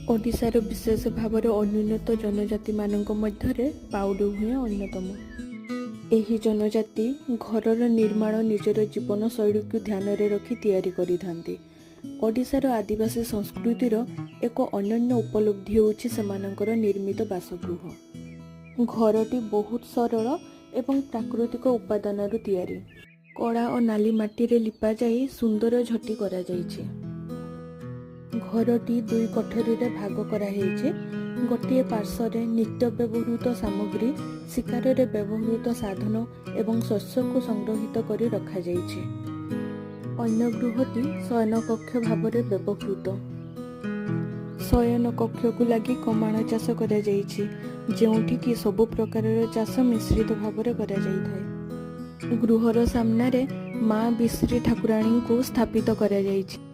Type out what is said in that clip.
ଓଡ଼ିଶାର ବିଶେଷ ଭାବରେ ଅନୁନ୍ନତ ଜନଜାତିମାନଙ୍କ ମଧ୍ୟରେ ପାଉଡ଼ି ଭୂୟାଁ ଅନ୍ୟତମ। ଏହି ଜନଜାତି ଘରର ନିର୍ମାଣ ନିଜର ଜୀବନଶୈଳୀକୁ ଧ୍ୟାନରେ ରଖି ତିଆରି କରିଥାନ୍ତି। ଓଡ଼ିଶାର ଆଦିବାସୀ ସଂସ୍କୃତିର ଏକ ଅନନ୍ୟ ଉପଲବ୍ଧି ହେଉଛି ସେମାନଙ୍କର ନିର୍ମିତ ବାସଗୃହ। ଘରଟି ବହୁତ ସରଳ ଏବଂ ପ୍ରାକୃତିକ ଉପାଦାନରୁ ତିଆରି। କଳା ଓ ନାଲି ମାଟିରେ ଲିପାଯାଇ ସୁନ୍ଦର ଝୋଟି କରାଯାଇଛି। ଘରଟି ଦୁଇ କୋଠରୀରେ ଭାଗ କରାହେଇଛି। ଗୋଟିଏ ପାର୍ଶ୍ୱରେ ନିତ୍ୟ ବ୍ୟବହୃତ ସାମଗ୍ରୀ, ଶିକାରରେ ବ୍ୟବହୃତ ସାଧନ ଏବଂ ଶସ୍ୟକୁ ସଂଗ୍ରହିତ କରି ରଖାଯାଇଛି। ଅନ୍ୟ ଗୃହଟି ଶୟନ କକ୍ଷ ଭାବରେ ବ୍ୟବହୃତ। ଶୟନ କକ୍ଷକୁ ଲାଗି କମାଣ ଚାଷ କରାଯାଇଛି, ଯେଉଁଠିକି ସବୁ ପ୍ରକାରର ଚାଷ ମିଶ୍ରିତ ଭାବରେ କରାଯାଇଥାଏ। ଗୃହର ସାମ୍ନାରେ ମା ବିଶ୍ରୀ ଠାକୁରାଣୀଙ୍କୁ ସ୍ଥାପିତ କରାଯାଇଛି।